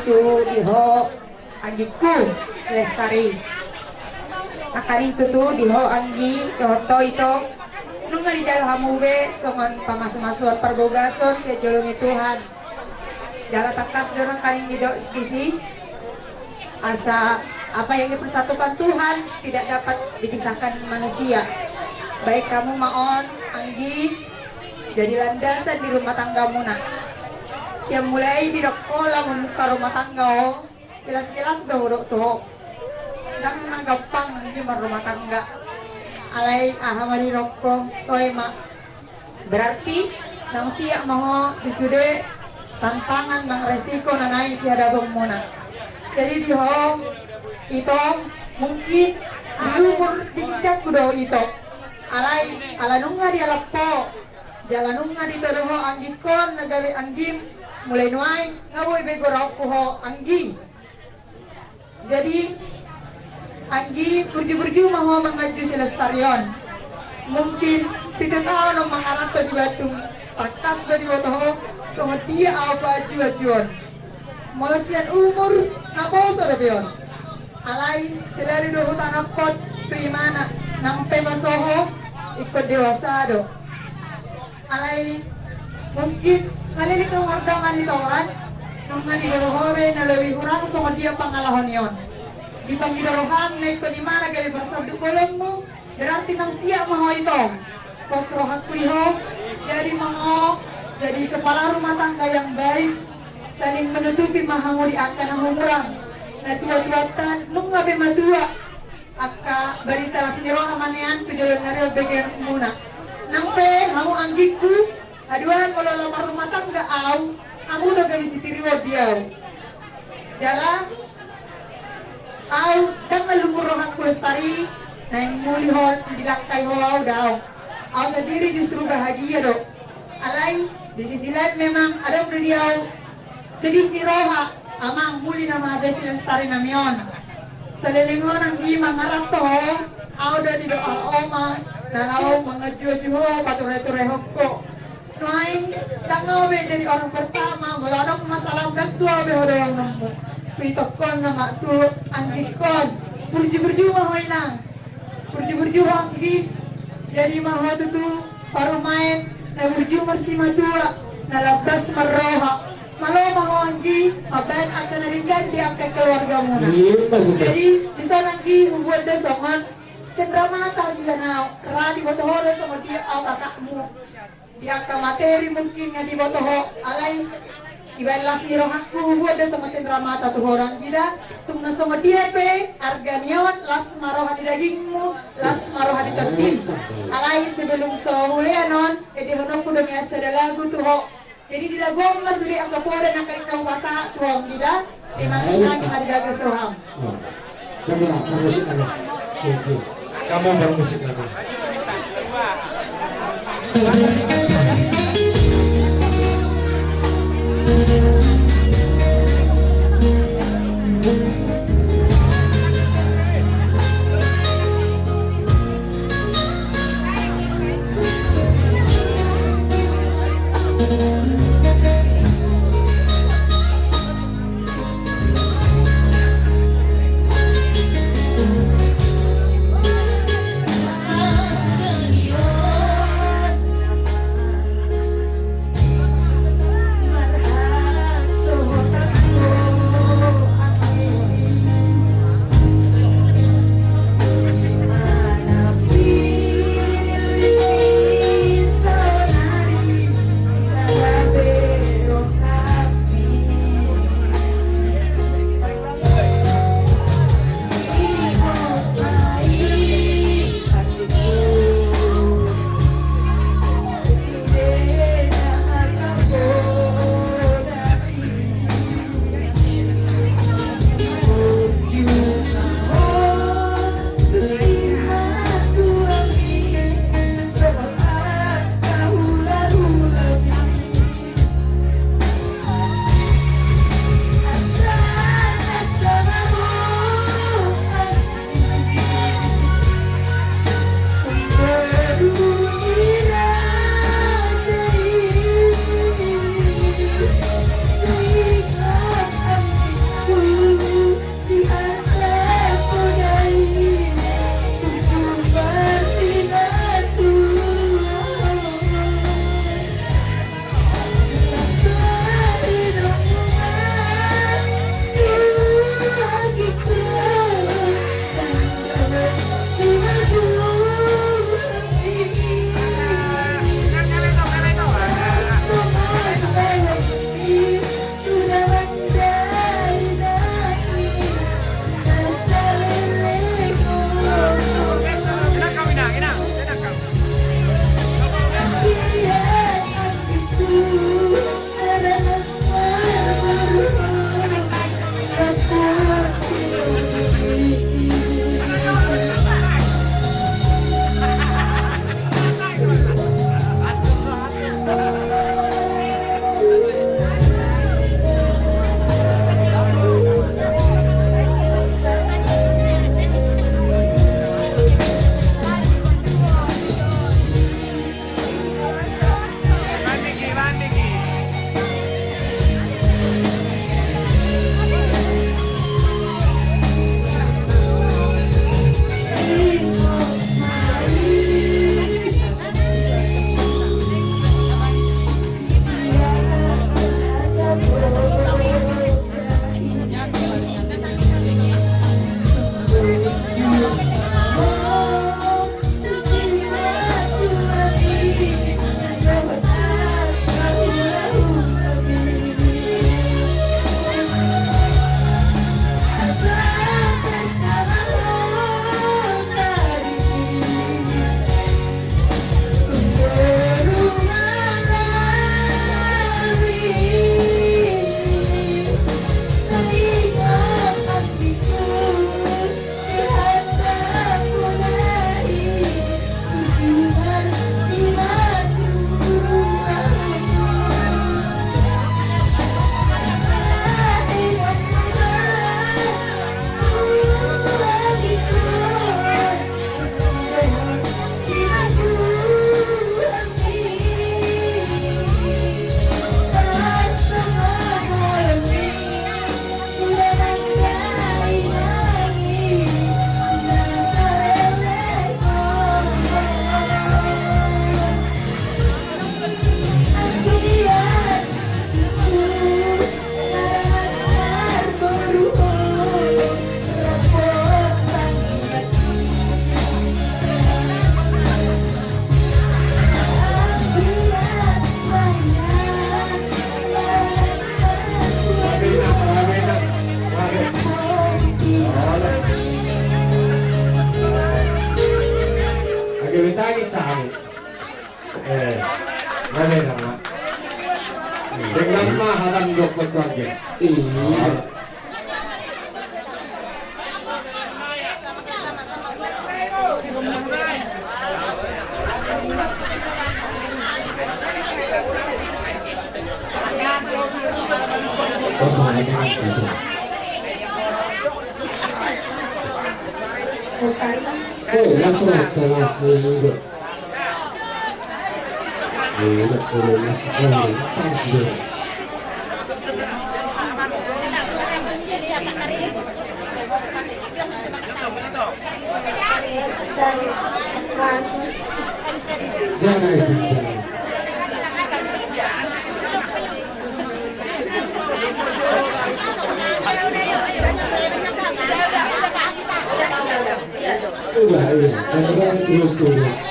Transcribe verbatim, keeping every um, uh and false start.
Tu di ho anggingku Lestari. Nangkaning tutu di ho anggi, dohot ho Ito, nunga dijalo hamu be songon pamasumasuon parbagason sian jolo ni Tuhan. Jala tangkas do nangkaning didok disi, asa apa yang dipersatukan Tuhan tidak dapat dipisahkan manusia. Baen hamu ma on anggi jadi landasan di rumah tanggamuna. Sian mulai didok ho laho mamungka rumah tangga on, jelas-jelas do hudok tu ho, ndang na gampang anggi marrumah tangga. Alai aha ma didok ho, toe ma. Berarti naung siap ma ho di sude tantangan nang resiko na naeng sihadapanmuna. Jadi di ho Ito, mungkin di umur di ginjangku do ho Ito. Alai ala nunga dialap ho jala nunga ditodo ho anggingkon na gabe anggim, mulai nuaeng nga boi be goraonku ho anggi. Jadi anggi, burju-burju ma ho manganju si Lestari on. Mungkin pitu taon on mangaranto di Bandung, tangkas do diboto ho songon dia ahu paanju-anju on. Molo sian umur naposo dope on. Alai selalu do hutanaphon tu imana, nang pe poso ho ingkon dewasa do. Alai mungkin malilit ho mardongan Ito an, nunga diboto ho be na lobi hurang songon dia pangalaho ni on. Dipangido roham na ingkon imana gabe parsanduk bolonmu, berarti naung siap ma ho Ito. Pos rohangku di ho, jadi ma ho jadi kepala rumah tangga yang baik, saling menutupi ma hamu di angka na humurang. Natua-tuanta nunga be matua, angka barita las ni roha ma nian tu joloan ni ari on begemuna. Nang pe hamu anggingku, haduan molo laho marrumah tangga ahu, hamu do gabe sitiruon di ahu. Jala ahu ndang na lungun rohangku Lestari, naeng muli ho dilangkai ho ahu, daong. Ahu sandiri justru bahagia do. Alai di sisi lain memang adong do di ahu sedih ni roha, amang, muli nama be si Lestari nami on. Saleleng on anggi mangaranto ho, ahu do didok halak oma na laho manganju-anju ho, pature-turehon ho. Nuaeng ndang ahu be jadi orang pertama, molo adong masalah ndang tu ahu be ho dohononmu. Tu Ito on nama, tu anggingkon. Burju-burju ma ho inang. Burju-burju ho anggi, jadi ma ho tutu parumaen na burju marsimatua, na lambas marroha. Malo ma ho anggi mambaen angka na denggan di angka keluargamuna. Jadi dison anggi hubuat do songon cenderamata sian ahu, ra diboto ho do songon dia ahu kakakmu. Di angka materi mungkin nga diboto ho, alai ibaen las ni rohangku hubuat do songon cenderamata tu ho, anggi da. Tung na songon dia pe arga ni on, las ma roha di dagingmu, las ma roha di tondim. Alai sebelum so hulean on, edehononku do nian sada lagu tu ho. Jadi di lagu on ma sude angka poda nangkaning na hupasahat tu ho, anggi da. Terima kasih, mari gagas roham. Coba, terus ada. Oke. Kamu bermusik lagi. Dewi tadi samu. Eh, mana nama? Dengan maha dan dok betul. Iya. Kosong, kosong. Eh, langsung, langsung. Udah, iya. Kasih terus, terus.